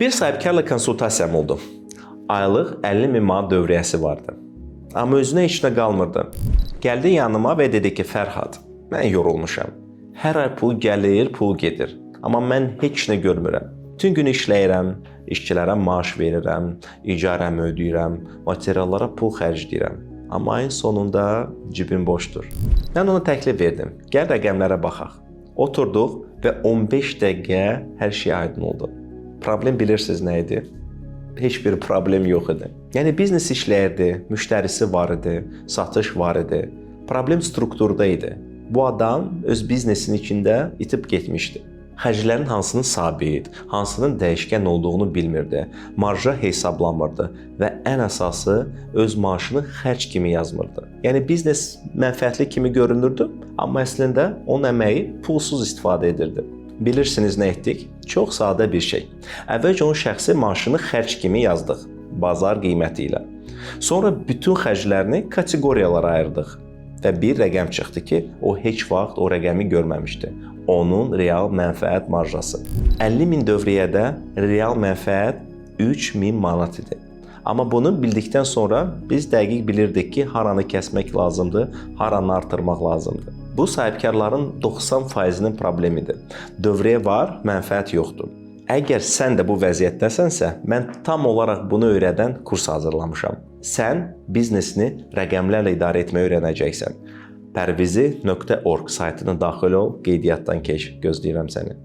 Bir sahibkarla konsultasiyam oldu. Aylıq 50 min manat dövriyyəsi vardı. Amma özünə heç nə qalmırdı. Gəldi yanıma və dedi ki, Fərhad, mən yorulmuşam. Hər ay pul gəlir, pul gedir. Amma mən heç nə görmürəm. Bütün gün işləyirəm, işçilərə maaş verirəm, icarəmi ödəyirəm, materiallara pul xərcləyirəm. Amma ayın sonunda cibim boşdur. Mən ona təklif verdim. Gəl rəqəmlərə baxaq. Oturduq və 15 dəqiqə hər şey aydın oldu. Problem bilirsiniz nə idi? Heç bir problem yox idi. Yəni biznes işləyirdi, müştərisi var idi, satış var idi. Problem strukturda idi. Bu adam öz biznesinin içində itib getmişdi. Xərclərin hansının sabit, hansının dəyişkən olduğunu bilmirdi. Marja hesablamırdı və ən əsası öz maaşını xərc kimi yazmırdı. Yəni biznes mənfəətli kimi görünürdü, amma əslində onun əməyi pulsuz istifadə edirdi. Bilirsiniz nə etdik? Çox sadə bir şey. Əvvəlcə onun şəxsi maaşını xərc kimi yazdıq, bazar qiyməti ilə. Sonra bütün xərclərini kateqoriyalara ayırdıq və bir rəqəm çıxdı ki, o heç vaxt o rəqəmi görməmişdi. Onun real mənfəət marjası. 50 min dövriyyədə real mənfəət 3000 manat idi. Amma bunu bildikdən sonra biz dəqiq bilirdik ki, haranı kəsmək lazımdır, haranı artırmaq lazımdır. Bu sahibkarların 90%-nin problemidir. Dövriyyə var, mənfəət yoxdur. Əgər sən də bu vəziyyətdəsənsə, mən tam olaraq bunu öyrədən kurs hazırlamışam. Sən biznesini rəqəmlərlə idarə etməyi öyrənəcəksən. Pervizi.org saytına daxil ol, qeydiyyatdan keç. Gözləyirəm səni.